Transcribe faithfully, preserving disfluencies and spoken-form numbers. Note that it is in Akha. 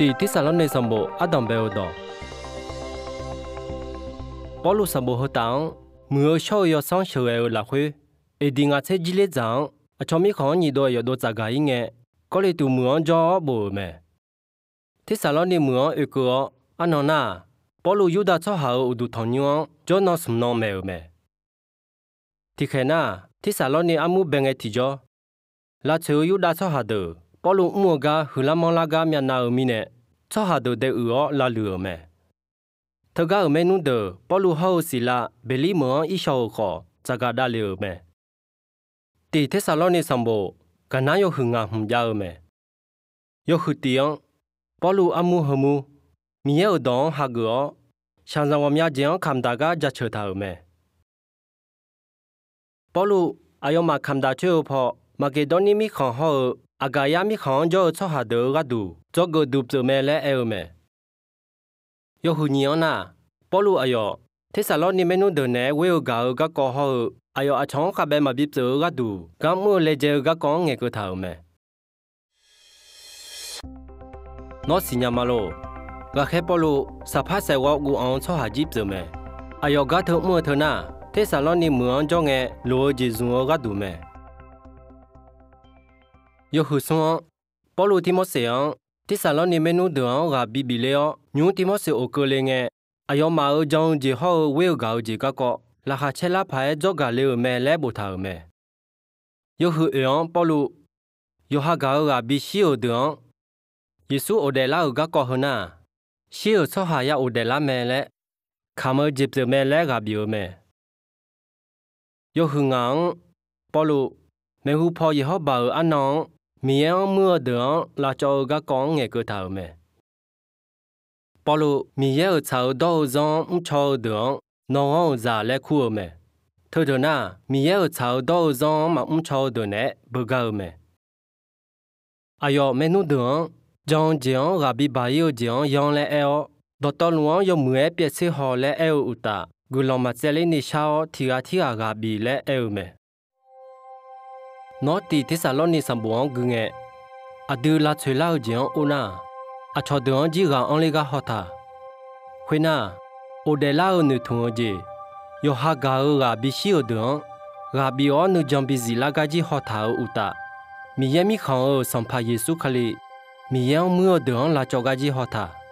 Tiq Tersaqlawrni sanqbof ardanq bae-eu dawq. Pawrluv sanqbof heu taf-anr, muiq-eu shawr-eu yawsanr sheuqghae-eu lafkhoer, eqdiq ngaq tser jirler dzaq-anr, aqcawq mirkhanq-anr nyiq dov yawf dov tsafgaq-ir ngae, Gawrliqtuq meuq-anr jawr-awr bof-euq mae. Tersaqlawrni meuq-anr oekeuv-awr, arnan nar-aq, Pawrluv Yurdav tsawrhaq-euq uqduq tanqnymr-anr jawrnan smq nan maeq-euq mae. Tiqkhaeq nar-aq, Tersaqlawrni armur bae ngae tiqjawr, lavtsoeq-eu Yurdav tsawrhaq deuq Pawrluv mr-eu gar huiqlar manrlar gar myavnav-eu mirnae, tsawrhaq deuq dae uiq-awr lavluiq-euq mae. Teugar-euq maernmr deuq Pawrluv hawr-eu Siqlav Beqlir meuq-anr ir shaw-euq khawf, tsafgaq davlef-euq mae. Tiq Tersaqlawrni sanqbof gaqnar yawhuiq ngaq hmq jav-eu mae. Yawhuiq tiq-anr, Pawrluv armur heumur, Miqyaer-euq dawq-anr hageuf-awr, shaqzanq ghawqmya jeq-anr kamqdaq gar jaceuq taq-euq mae. Pawrluv aqyawfmaf kamqdaq coer-eu paw, Maqgeqdawrnir mirkhanq hawr-eu Aqgaqyar mirkhanq-anr jawr-eu tsawrhaq deuq-euq gharduq dzawgeuf duq pyeuf mae laer aer-eu mae. Yawhuiq nyiq-anr nar, Pawrluv aqyawf Tersaqlawrni maernmr deuq naeq-aer ghoer-eu gaq-eu garkawv hawr-eu, aqyawf aqcawq-anr khavbaev maqbi pyeuf-eu gharduq gar mr-eu laejae-eu garkawv-anr ngaeqkeuv taq-euq mae. Nawr siqnya ma lor. Ghaqkhaer Pawrluv saqpar saeqghawv guv anq-eu tsawrhaq jir pyeuf mae. Aqyawf gar teu mr-eu teu nar, Tersaqlawrni meuq-anr jawr ngae loq-eu jeq zmq-eu gharduq mae. Yawhuiq smr-anr, Pawrluv Tirmorseq-anr Tersaqlawrni maernmr deuq-anr ghaq bibif ler-awr, nymq-mr Tirmorseq oq keuvle ngae, aqyawfmaf-euq jan-eu jeq hawr-eu ghoer-eu gaq-eu jeq garkawv laqkhaq caer lar paq-aer dzawr gaq le-euq mae laer boftaq-euq mae. Yawhuiq oeq-anr Pawrluv, yawqha gaq-eu ghaq bishir-euq deuq-anr Yeqsur ghofdaef lar-euq garkawv heu nar, shir-euq tsawrhaq ya ghofdaef lar mae laer, kamq-eu jeq pyeuf mae laer ghaq bif-eu mae. Yawhuiq ngaq-anr Pawrluv, maeqhu paw Yeqhawrbaq-euq arnan-anr Miqyaer-anr muir-eu deuq-anr lavcawv-eu garkawv-anr ngaeqkeuv taq-euq mae. Pawrluv Miqyaer-euq tsaq-eu dawr-eu zanr-anr mrcaw-eu deuq-anr nawghanr-euq zaq laer kur-eu mae. Teudeuq nar, Miqyaer-euq tsaq-eu dawr-eu zanr-anr maqmr caw-eu deuq naeq-aer beugar-eu mae. Aqyawf maernmr deuq-anr jan-eu jeq-anr ghaq bibaq-ir-eu jeq-anr yanr laer aer-awr, dawqtawvluf-anr yawmuiq-aer pyaev tser haw laer aer-eu uqtaf, guiqlanq maqtsaevler ni shar-awr tiq ghaq tirghaq ghaq bif laer aer-eu mae. Nawr tiq Tersaqlawrni sanqbof-anr gui ngae, aqdui lavtsoeq lar-eu jeq-anr or nar, aqcawq deuq-anr jir ghaq anrler gar haw taq. Khoernar, ghofdaef lar-eu noeqtmq-eu jeq, yawqha gaq-eu ghaq bishir-euq deuq-anr ghaq bif-awr nuijan bizif lar gar jir haw taq-euq uqtaf, Miqyaer Mirkhanq-euq Sanqpaq Yeqsur Kali, Miqyaer-anr muir-eu deuq-anr lavcawv gar jir haw taq.